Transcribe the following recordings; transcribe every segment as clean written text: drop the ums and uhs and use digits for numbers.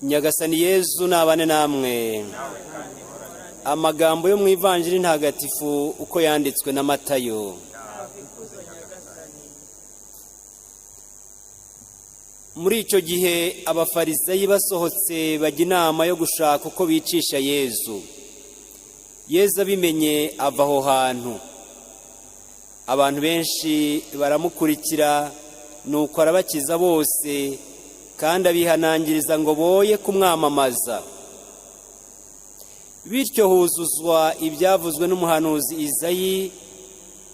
Nyagasani Yezu nabane namwe. Amagambo yo mu Ivanjiri ntagatifu uko yanditswe na Matayo. Muri icyo gihe Abafarisayi basohotse bajya inama yo gushaka uko bicisha Yezu. Yezu abimenye ava aho hantu, abantu benshi baramukurikira, nuko arabakiza bose, kandi abihanangiriza ngo boye kumwamamaza. Bityo huzuzwa ibyavuzwe n'umuhanuzi Izayi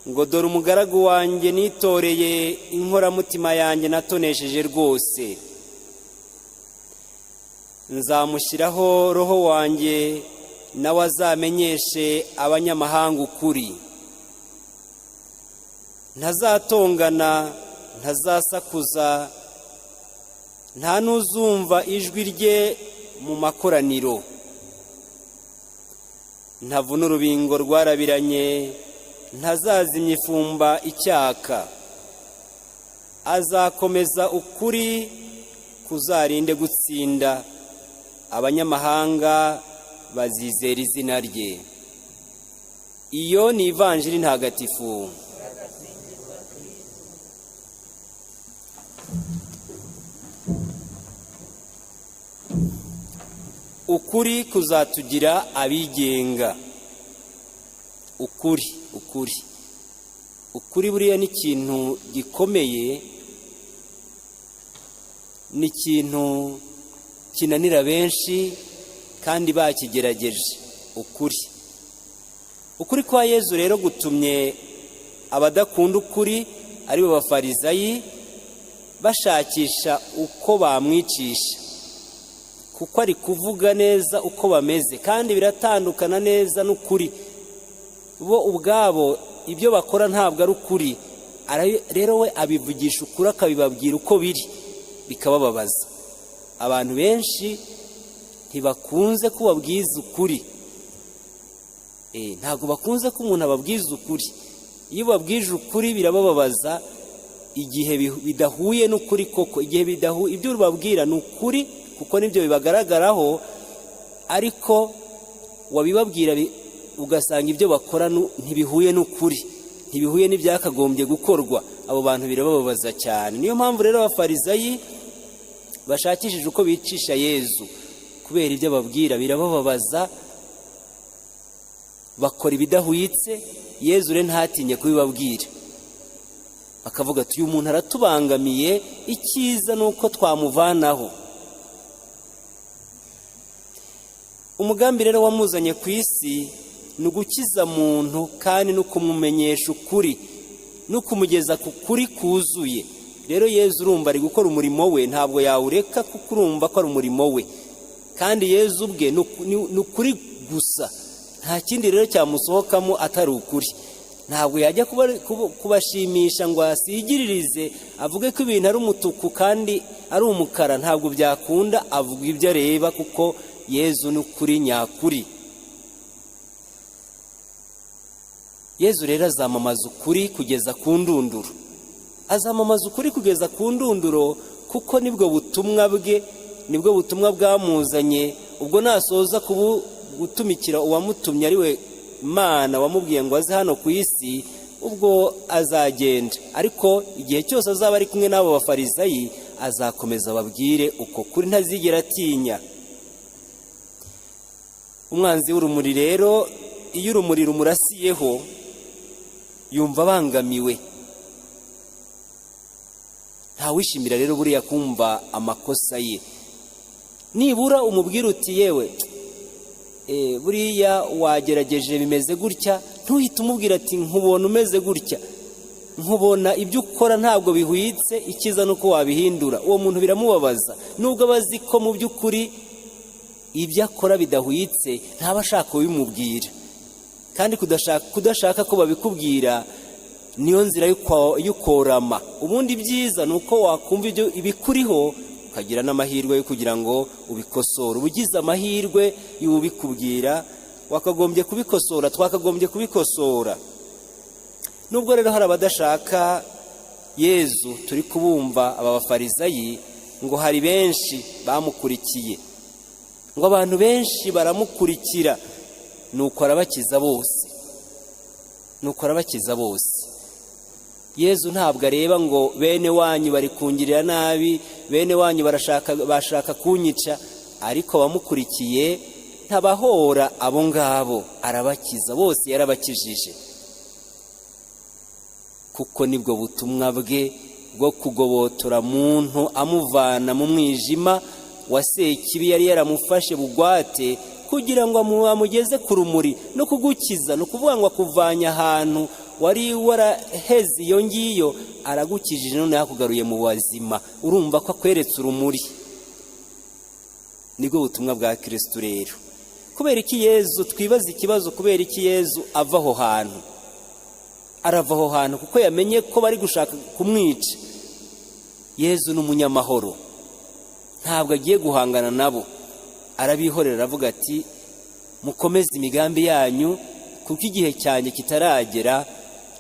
ngo: "Dore umugaragu wanjye nitoreye, inkoramutima yanjye natonesheje rwose. Nzamushyiraho roho wanjye, nawe azamenyeshe abanyamahanga ukuri. Ntazatongana, ntazasakuza, nta n'uzumva ijwi rye mu makoraniro. Ntavuna urubingo rwarabiranye, ntazazimya ifumba icyaka. Azakomeza ukuri kuzarinde gutsinda, abanyamahanga bazizera izina rye." Iyo ni Ivanjiri ntagatifu. Ukuri kuzatugira abigenga. Ukuri, ukuri, ukuri buriya ni ikintu gikomeye, ni ikintu kinanira benshi kandi bakigerageje. Ukuri, ukuri kwa Yezu rero gutumye abadakunda ukuri, aribo Bafarizayi, bashakisha uko bamwicisha, kuko ari kuvuga neza uko bameze, kandi biratandukana neza n'ukuri. Bo ubwabo ibyo bakora ntabwo ari ukuri. Rero we abivugisha ukuri, akabibabwira uko biri, bikabababaza. Abantu benshi ntibakunze ko babwiza ukuri, ntabwo bakunze ko umuntu ababwiza ukuri. Iyo ubabwije ukuri birabababaza, igihe bidahuye n'ukuri koko, igihe ibyo ubabwira ni ukuri kuko nibyo bibagaragaraho, ariko wabibabwira ugasanga ibyo bakora ntibihuye n'ukuri, ntibihuye n'ibyakagombye gukorwa. Abo bantu birabababaza cyane. Niyo mpamvu rero Abafarizayi bashakishije uko bicisha Yezu, kubera ibyo ababwira birabababaza, bakora ibidahwitse. Yezu rero ntatinye kubibabwira, bakavuga ati: "Uyu muntu aratubangamiye, icyiza ni uko twamuvanaho." Umugambi rero wamuzanye ku isi ni ugukiza muntu, kandi no kumumenyesha ukuri, no kumugeza ku kuri kuzuye. Rero Yezu urumva ari gukora umurimo we, ntabwo yawureka, kuko urumva ko ari umurimo we. Kandi Yezu ubwe ni ukuri gusa, nta kindi rero cyamusohokamo atari ukuri. Ntabwo yajya kubashimisha ngo asigiririze, avuge ko ibintu ari umutuku kandi ari umukara, ntabwo byakunda. Avuga ibyo areba, kuko Yezu ni ukuri nyakuri. Yezu rero azamamaza ukuri kugeza ku ndunduro, azamamaza ukuri kugeza ku ndunduro, kuko nibwo butumwa bwe, nibwo butumwa bwamuzanye. Ubwo nasoza gutumikira uwamutumye, ari we Mana wamubwiye ngo aze hano ku isi, ubwo azagenda. Ariko igihe cyose azaba ari kumwe n'abo Bafarizayi, azakomeza ababwire uko kuri, ntazigera atinya. Umwanzi w'urumuri rero, iyo urumuri rumurasiyeho yumva abangamiwe. Ntawishimira rero buriya kumva amakosa ye. Nibura umubwira uti: "Yewe, buriya wagerageje, bimeze gutya," ntuhite umubwira ati: "Nkubona umeze gutya, nkubona ibyo ukora ntabwo bihwitse, icyiza ni uko wabihindura." Uwo muntu biramubabaza, nubwo aba azi ko mu by'ukuri ibyo akora bidahwitse, ntaba ashaka kubimubwira. Kandi kudashaka ko babikubwira niyo nzira y'ukorama. Ubundi byiza ni uko wakumva ibyo ibikuriho, ukagira n'amahirwe yo kugira ngo ubikosore. Uba ugize amahirwe y'ubikubwira, wakagombye kubikosora, twakagombye kubikosora. Nubwo rero hari abadashaka Yezu, turi kubumva aba Bafarizayi, ngo hari benshi bamukurikiye. Ngo abantu benshi baramukurikira, nuko arabakiza bose, nuko arabakiza bose. Yezu ntabwo areba ngo bene wanyu bari kungirira nabi, bene wanyu barashaka, bashaka kunyica, ariko abamukurikiye ntabahora abo ngabo, arabakiza bose, yarabakijije, kuko nibwo butumwa bwe bwo kugobotora muntu amuvana mu mwijima wa sekibi yari yaramufashe bugwate, kugira ngo amugeze ku rumuri no kugukiza. Ni ukuvuga ngo akuvanye ahantu wari waraheze iyo ngiyo, aragukijije, none yakugaruye mu bazima. Urumva ko akweretse urumuri. Nibwo butumwa bwa Kirisitu. Rero kubera iki Yezu, twibaza ikibazo, kubera iki Yezu ava aho hantu? Arava aho hantu kuko yamenye ko bari gushaka kumwica. Yezu ni umunyamahoro, ntabwo agiye guhangana nabo, arabihorera, aravuga ati: "Mukomeze imigambi yanyu, kuko igihe cyanjye kitaragera,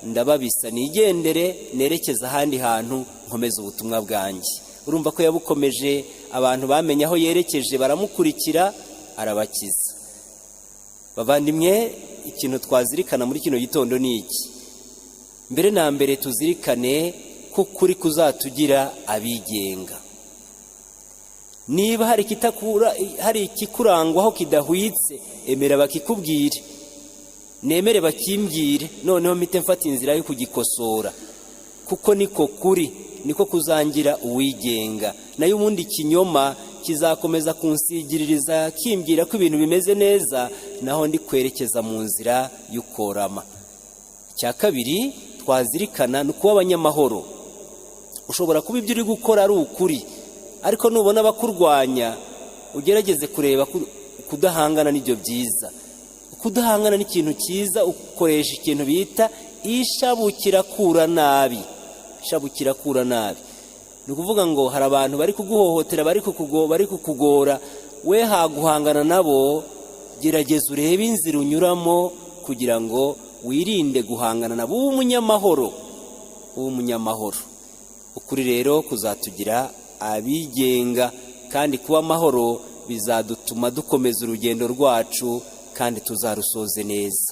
ndababisa nigendere, nerekeze ahandi hantu, nkomeze ubutumwa bwanjye." Urumva ko yabukomeje, abantu bamenye aho yerekeje baramukurikira, arabakiza. Bavandimwe, ikintu twazirikana muri kino gitondo ni iki? Mbere na mbere tuzirikane ko ukuri kuzatugira abigenga. Niba hari ikikurangwaho kidahwitse, emera bakikubwire, nemere bakimbwire, noneho mpite mfata inzira yo kugikosora, kuko niko kuri, niko kuzangira uwigenga. Nayo ubundi ikinyoma kizakomeza kunsigiririza, kimbwira ko ibintu bimeze neza, naho ndi kwerekeza mu nzira y'ukorama. Icya kabiri twazirikana ni ukuba abanyamahoro. Ushobora kuba ibyo uri gukora ari ukuri, ariko nubona abakurwanya, ugerageze kureba kudahangana n'ibyo byiza. Kudahangana n'ikintu cyiza, ukoresha ikintu bita ishabukirakura nabi. Ishabukirakura nabi ni ukuvuga ngo hari abantu bari kuguhohotera, bari kukugora, we haguhangana nabo, gerageza urebe inzira unyuramo kugira ngo wirinde guhangana nabo, ube umunyamahoro, ube umunyamahoro. Ukuri rero kuzatugira abigenga, kandi kuba amahoro bizadutuma dukomeza urugendo rwacu kandi tuzarusoze neza.